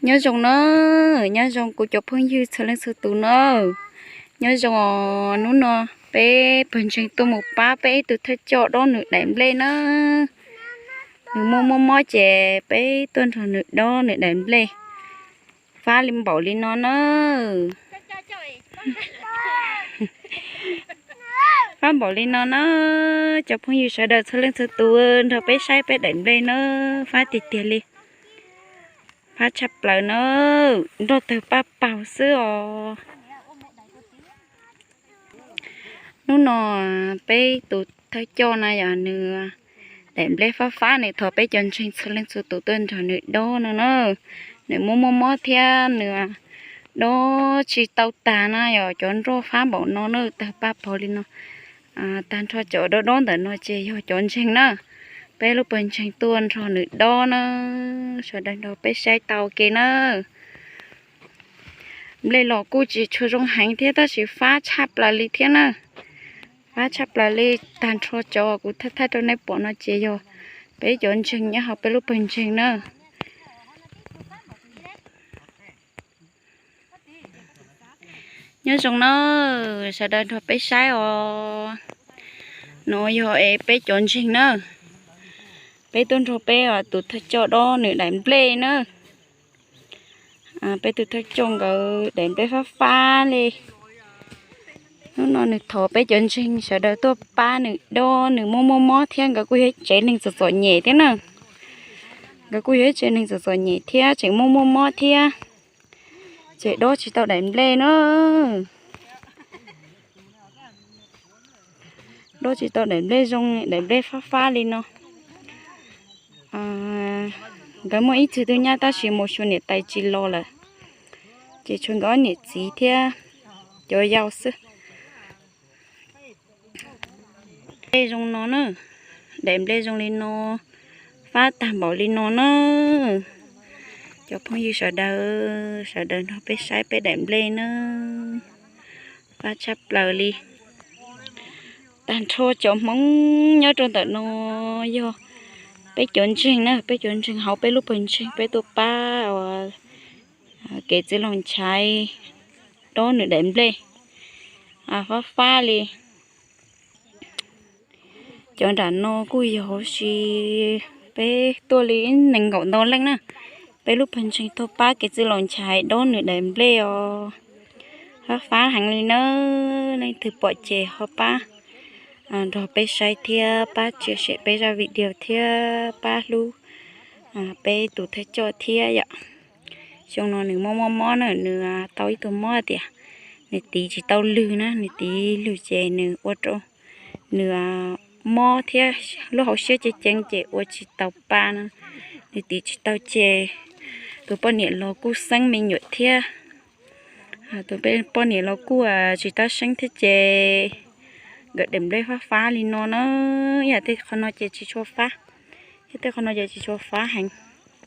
Nyob zoo na, nyob zoo kuv cov phooj ywg txhua leej txhua tus na. Nyob zoo os, hnub no peb pawg ntseeg tuaj mus pab peb ib tug thawj coj dob nws daim nplej na. Nws muaj muaj mob ces peb tuaj nrog nws dob nws daim nplej. Fab li npaum li no na. Fab npaum li no na, cov phooj ywg sawv daws txhua leej txhua tus nrog peb saib peb daim nplej na. Fab tiag tiag li. Fab tshaj plaws na, nroj tawg paj paug xwb os. Hnub no peb tus thawj coj na yog nws daim nplej fab fab, nws thov peb cov ntseeg txhua leej txhua tus tuaj nrog nws dob no na. Nws muaj muaj mob thiab nws dob tsis tau tag na, yog cov nroj fab npaum no na, tawg paj paug li no. Tag nrho cov dob dob ntawm no ces yog cov ntseeg na. Peb lub pawg ntseeg tuaj nrog nws dob na. Sawv daws nrog peb saib tau ke na. Nplej los kuj tsis tshua zoo heev thiab tab sis fab tshaj plaws li thiab na. Fab tshaj plaws li, tag nrho cov kuv thaij thaij rau nej pom no ces yog peb cov ntseeg nyob hauv peb lub pawg ntseeg na. Nyob zoo na, sawv daws nrog peb saib os. No yog es peb cov ntseeg na, peb tuaj nrog peb tus thawj coj dob nws daim nplej na. Peb tus thawj coj nkawd daim nplej fab fab li. Hnub no nws thov peb cov ntseeg sawv daws tuaj pab nws dob, nws muaj muaj mob thiab nkawd kuj yog ib tsev neeg txom txom nyem thiab na. Nkawd kuj yog ib tsev neeg txom txom nyem thiab tseem muaj muaj mob thiab, ces dob tsis tau daim nplej na. Dob tsis tau daim nplej zoo, daim nplej fab fab li no. Nkawd muaj ib txwg tub nyab tab sis mus xyuas niam tais tsis los lawm, ces tshuav nkawd ob niam txiv thiab cov yau xwb. Nplej zoo no na, daim nplej zoo li no, fab tag npaum li no na. Cov phooj ywg sawv daws, sawv daws nrog peb saib peb daim nplej na. Fab tshaj plaws li. Tag nrho cov Hmoob nyob rau ntawm no yog peb cov ntseeg na, peb cov ntseeg hauv peb lub pawg ntseeg peb tuaj pab kev txiv laus Nchaiv dob nws daim nplej fab fab li. Cov nram no kuj yog hauv si, peb tuaj li nees nkaum ntau leej na. Peb lub pawg ntseeg tuaj pab kev txiv laus Nchaiv dob nws daim nplej os. Fab fab heev li na. Leej twg pom ces ho pab nrog peb saib thiab pab share peb zaj video thiab pab hlub peb tus thawj coj thiab yom. Xyoo no nws muaj muaj mob na, nws tau ib tug mob tias nws tiv tsis tau lwg na, nws tiv lwg ces nws ua rau nws mob thiab lub hauv siab ceev ceev ces ua tsis tau pa na. Nws tiv tsis tau ces tus poj niam los kuj xeeb me nyuam thiab. Tus poj niam los kuj tsis tab seeb thiab ces nkawd daim nplej fab fab li no na. Yam tej qhov no ces tsis tshua fab, yam tej qhov no ces tsis tshua fab heev.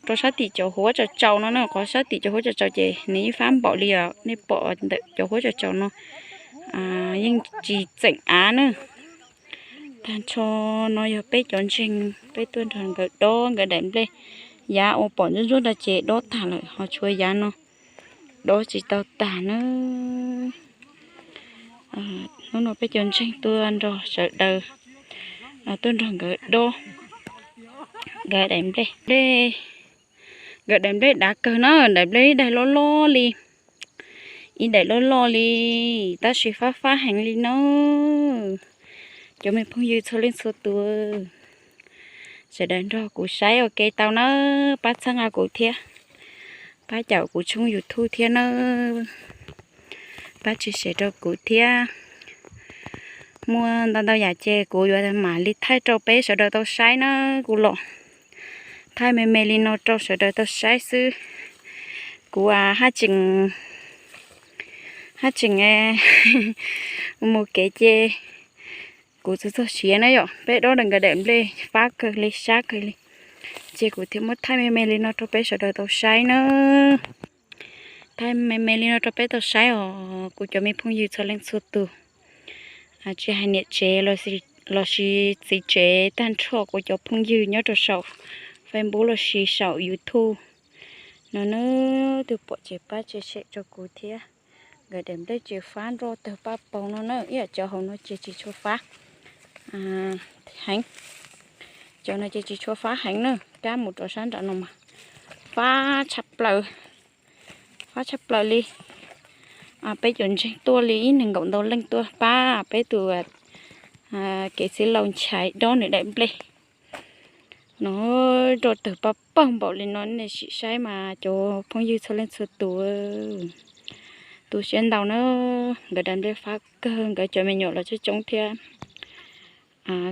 Rau sab tim cov huab tsaus tsaus no na, qhov sab tim cov huab tsaus tsaus ces nws yeej fab npaum li os, nej pom ntawm cov huab tsaus tsaus no yeej tsis txeem av na. Tag nrho no yog peb cov ntseeg, peb tuaj nrog nkawd dob nkawd daim nplej. Yav uas pom ntsuab ntsuab ntawd ces dob tag lawm, ho tshuav yav no dob tsis tau tag na. Hnub no peb cov ntseeg tuaj nrog sawv daws tuaj nrog nkawd dob nkawd daim nplej. Nkawd daim nplej dav kawg na, daim nplej ib daim loj loj li, ib daim loj loj li, tab sis fab fab heev li no. Cov me phooj ywg txhua leej txhua tus, sawv daws nrog kuv saib ua ke tau na, pab txhawb nqa kuv thiab, pab caum kuv tshooj YouTube thiab na, pab share rau kuv thiab. Muaj ntau ntau yam ces kuv yuav mam li thaij rau peb sawv daws tau saib na, kuv los thaij me me li no rau sawv daws tau saib xwb. Kuv haj tseem, haj tseem mus kev ces kuv txog txog siav na yom, peb dob nkawd daim nplej fab kawg li sab kawg li, ces kuv thiaj muab thaij me me li no rau peb sawv daws tau saib na. Thaij me me li no rau peb tau saib os kuv cov me phooj ywg txhua leej txhua tus, tsis hais niam tsev lossis txiv tsev, tag nrho kuv cov phooj ywg nyob rau saum Facebook lossis saum YouTube, No na, tus pom ces pab share share rau kuv thiab. Nkawd daim nplej ces fab nroj tawg paj paug no na, ib yam cov hauv no ces tsis tshua fab heev. Cov no ces tsis tshua fab heev na, kab mus rau sab nram no mas fab tshaj plaws, fab tshaj plaws li. Peb cov ntseeg tuaj li ib nees nkaum ntau leej tuaj pab peb tus kev txiv laus Nchaiv dob nws daim nplej no, nroj tawg paj paug npaum li no nej sim saib mas cov phooj ywg txhua leej txhua tus, tu siab ntau na. Nkawd daim nplej fab kawg, nkawd cov me nyuam los coob coob thiab.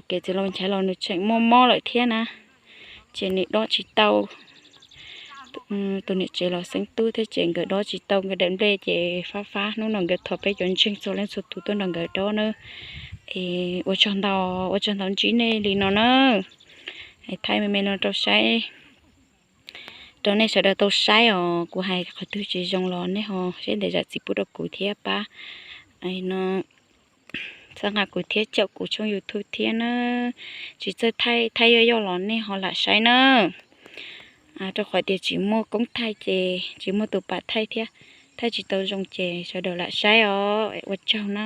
Kev txiv laus Nchaiv los nws tseem muaj mob lawm thiab na, ces nws dob tsis tau. Tus niam tsev los xeeb tub thiab ces nkawd dob tsis tau, nkawd daim nplej ces fab fab. Hnub no nkawd thov peb cov ntseeg txhua leej txhua tus tuaj nrog nkawd dob na. Es ua tsaug ntau, ua tsaug ntau ntsib nej li no na. Thaij me me no rau saib, rau nej sawv daws tau saib os. Kuv hais qhov twg tsis zoo los nej ho seb ntev zam txim pub rau kuv thiab pab no, txhawb nqa kuv thiab caum kuv tshooj YouTube thiab na. Tsis txawj thaij, thaij yoj yoj los nej ho lam saib na. Rau qhov tias tsis muaj koob thaij ces tsis muaj tus pam thaij thiab, thaij tsis tau zoo ces sawv daws lam saib os. Ua tsaug na,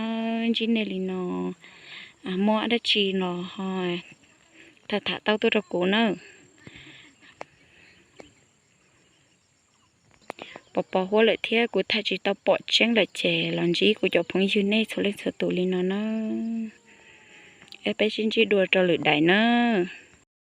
ntsib nej li no, muaj dab tsi los ho tham tham tau tuaj rau kuv na. Pos pos huab lawm thiab kuv thaij tsis tau pom tseeb lawm ces los ntsib kuv cov phooj ywg nej txhua leej txhua tus li no na. Es peb sib ntsib dua rau lwm daim na.